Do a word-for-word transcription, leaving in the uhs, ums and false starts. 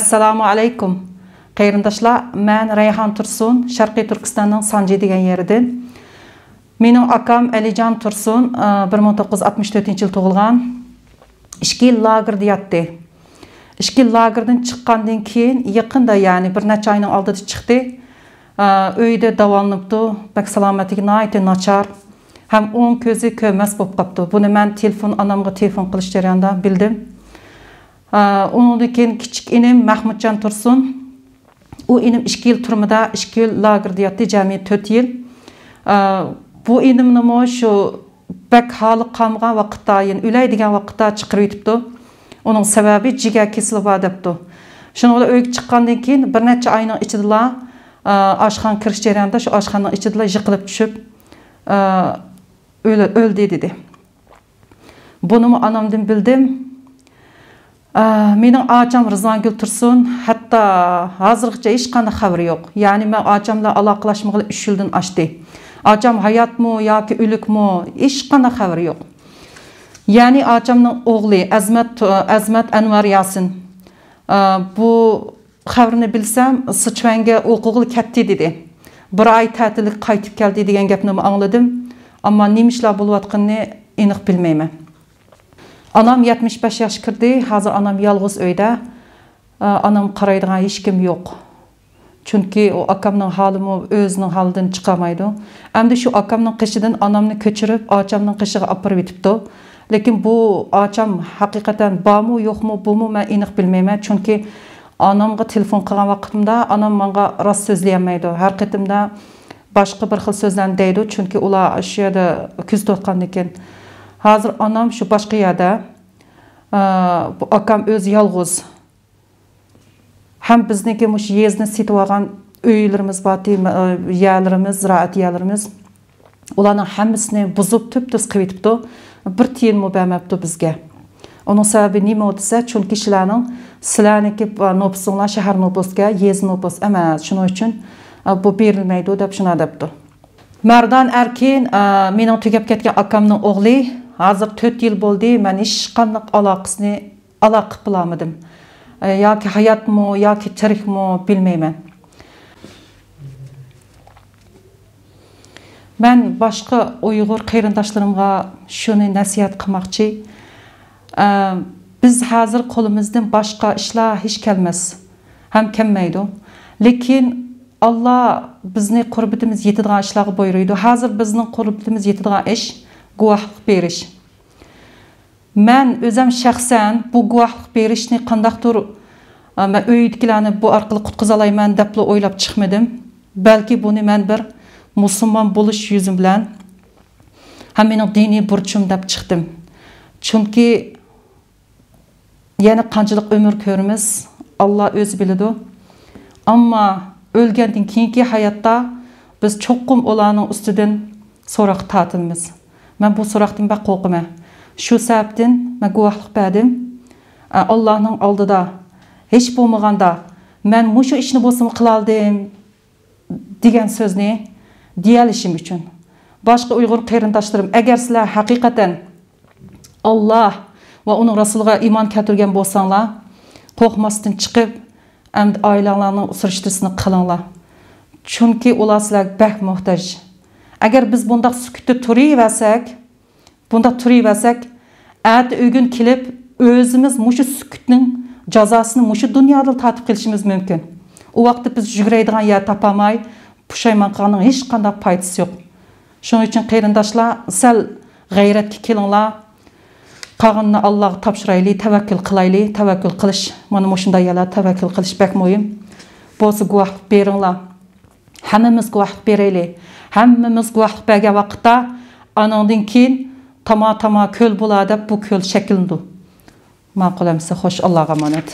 ئەسسالامۇ ئەلەيكۇم. قېرىنداشلار، مەن رەيھان تۇرسۇن، شەرقىي تۈركىستاننىڭ سانجى دېگەن يېرىدىن. مېنىڭ ئاكام ئەلىجان تۇرسۇن، ئە، بىر مىڭ توققۇز يۈز ئاتمىش تۆتىنچى يىل تۇغۇلغان. ئىككى يىل لاگېردا ياتتى. ئىككى يىل لاگېردىن چىققاندىن كېيىن، يېقىندا، يەنى بىر نەچچە ئاينىڭ ئالدىدا چىقتى. ئە، ئۆيدە داۋالىنىپتۇ. بەك سالامەتلىكى ناھايىتى ناچار. ھەم ئوڭ كۆزى كۆرمەس بولۇپ قاپتۇ. بۇنى مەن تېلېفون، ئانامغا تېلېفون قىلىش جەريانىدا بىلدىم. ئە، ئۇنىڭدىن كېيىن كىچىك ئىنىم مەھمۇتجان تۇرسۇن. ئۇ ئىنىم ئىككى يىل تۈرمىدە، ئىككى يىل لاگېردا ياتتى، جەمئىي تۆت يىل. ئە، بۇ ئىنىمنىمۇ شۇ بەك ھالى قالمىغان ۋاقىتتا، يەنى ئۆلەي دېگەن ۋاقىتتا چىقىرىۋېتىپتۇ. ئۇنىڭ سەۋەبى جىگەر كېسىلى بار دەپتۇ. شۇنىڭ بىلەن ئۆيگە چىققاندىن كېيىن بىر نەچچە ئاينىڭ ئىچىدىلا، ئە، ئاشخانىغا كىرىش جەريانىدا شۇ ئاشخانىنىڭ ئىچىدىلا يىقىلىپ چۈشۈپ، ئە، ئۆلە-، ئۆلدى دېدى. بۇنىمۇ ئانامدىن بىلدىم. ئە، مېنىڭ ئاچام رىزۋانگۈل تۇرسۇن، ھەتتا ھازىرغىچە ھېچقانداق خەۋىرى يوق. يەنى مەن ئاچام بىلەن ئالاقىلاشمىغىلى ئۈچ يىلدىن ئاشتى. ئاچام ھاياتمۇ ياكى ئۆلۈكمۇ، ھېچقانداق خەۋىرى يوق. يەنى ئاچامنىڭ ئوغلى ئەزمەت، ئەزمەت ئەنۋەر ياسىن، ئە، بۇ خەۋىرىنى بىلسەم، سىچۈەنگە ئوقۇغىلى كەتتى دېدى. بىر ئاي تەتىلگە قايتىپ كەلدى دېگەن گەپنىمۇ ئاڭلىدىم. ئەمما نېمە ئىشلار بولۇۋاتقىنىنى ئېنىق بىلمەيمەن. ئانام يەتمىش بەش ياشقا كىردى، ھازىر ئانام يالغۇز ئۆيدە. ئانام قارايدىغان ھېچكىم يوق. چۈنكى ئۇ ئاكامنىڭ ھالىمۇ ئۆزىنىڭ ھالىدىن چىقالمايدۇ. ئەمدى شۇ ئاكامنىڭ قېشىدىن ئانامنى كۆچۈرۈپ، ئاچامنىڭ قېشىغا ئاپىرىۋېتىپتۇ. لېكىن بۇ ئاچام ھەقىقەتەن بارمۇ، يوقمۇ، بۇمۇ مەن ئېنىق بىلمەيمەن. چۈنكى ئانامغا تېلېفون قىلغان ۋاقتىمدا ئانام ماڭا راست سۆزلىيەلمەيدۇ. ھەر قېتىمدا باشقا بىر خىل سۆزلەرنى دەيدۇ، چۈنكى ئۇلار شۇ يەردە كۆزىتىۋاتقاندىكىن. ھازىر ئانام شۇ باشقا يەردە، ئە، بۇ ئاكام ئۆزى يالغۇز. ھەم بىزنىڭكى مۇشۇ يېزىنى سېتىۋالغان ئۆيلىرىمىز بارتى، ئە، يەرلىرىمىز، زىرائەت يەرلىرىمىز. ئۇلارنىڭ ھەممىسىنى بۇزۇپ، تۈپتۈز قىلىۋېتىپتۇ. بىر تىيىنمۇ بەرمەپتۇ بىزگە. ئۇنىڭ سەۋەبى نېمە دېسە، چۈنكى سىلەرنىڭ، سىلەرنىڭكى نوپۇسۇڭلار شەھەر نوپۇسكەن، يېزا نوپۇس ئەمەس. شۇنىڭ ئۈچۈن، ئە، بۇ بېرىلمەيدۇ دەپ شۇنداق دەپتۇ. مەردان ئەركىن، ئە، مېنىڭ تۈگەپ كەتكەن ئاكامنىڭ ئوغلى، ھازىر تۆت يىل بولدى، مەن ھېچقانداق ئالاقىسىنى، ئالاقە قىلالمىدىم. ئە، ياكى ھاياتمۇ، ياكى تىرىكمۇ، بىلمەيمەن. مەن باشقا ئۇيغۇر قېرىنداشلىرىمغا شۇنى نەسىھەت قىلماقچى. ئە، بىز ھازىر قولىمىزدىن باشقا ئىشلار ھېچ كەلمەس. ھەم كەلمەيدۇ. لېكىن ئاللا بىزنى قۇربىتىمىز يېتىدىغان ئىشلارغا بۇيرۇيدۇ. ھازىر بىزنىڭ قۇربىتىمىز يېتىدىغان ئىش گۇۋاھلىق بېرىش. مەن ئۆزۈم شەخسەن بۇ گۇۋاھلىق بېرىشنى قانداقتۇر، ئە، مەن ئۆيدىكىلەرنى بۇ ئارقىلىق قۇتقۇزالايمەن دەپلا ئويلاپ چىقمىدىم. بەلكى بۇنى مەن بىر مۇسۇلمان بولۇش يۈزۈم بىلەن ھەم مېنىڭ دىنىي بۇرچۇم دەپ چىقتىم. چۈنكى يەنە قانچىلىك ئۆمۈر كۆرىمىز، ئاللا ئۆزى بىلىدۇ. ئەمما ئۆلگەندىن كېيىنكى ھاياتتا بىز چوقۇم ئۇلارنىڭ ئۈستىدىن سوراققا تارتىلىمىز. مەن بۇ سوراقتىن بەك قورقىمەن. شۇ سەۋەبتىن مەن گۇۋاھلىق بەردىم. ئە، ئاللانىڭ ئالدىدا ھېچ بولمىغاندا مەن مۇشۇ ئىشنى بولسىمۇ قىلالىدىم دېگەن سۆزنى دېيەلىشىم ئۈچۈن. باشقا ئۇيغۇر قېرىنداشلىرىم، ئەگەر سىلەر ھەقىقەتەن ئاللا ۋە ئۇنىڭ رەسۇلىغا ئىمان كەلتۈرگەن بولساڭلار، قورقماستىن چىقىپ، ئەمدى ئائىلەڭلارنىڭ سۈرۈشتىسىنى قىلىڭلار. چۈنكى ئۇلار سىلەرگە بەك موھتاج. ئەگەر بىز بۇنداق سۈكۈتتە تۇرۇۋەرسەك، بۇنداق تۇرۇۋەرسەك، ئەتە ئۆگۈن كېلىپ، ئۆزىمىز مۇشۇ سۈكۈتنىڭ جازاسىنى مۇشۇ دۇنيادا تارتىپ قېلىشىمىز مۇمكىن. ئۇ ۋاقىتتا بىز يۈگۈرەيدىغان يەر تاپالماي، پۇشايمان قىلغاننىڭ ھېچقانداق پايدىسى يوق. شۇنىڭ ئۈچۈن قېرىنداشلار، سەل غەيرەتكە كېلىڭلار. قالغىنىنى ئاللاغا تاپشۇرايلى، تەۋەككۈل قىلايلى. تەۋەككۈل قىلىش، مانا مۇشۇنداق يەرلەردە تەۋەككۈل قىلىش بەك مۇھىم. بولسا گۇۋاھلىق بېرىڭلار. ھەممىمىز گۇۋاھلىق بېرەيلى. ھەممىمىز گۇۋاھلىق بەرگەن ۋاقىتتا، ئانىڭدىن كېيىن تاما-تاما كۆل بولا دەپ بۇ كۆل شەكىللىنىدۇ. ماقۇل ئەمىسە، خوش، ئاللاغا ئامانەت.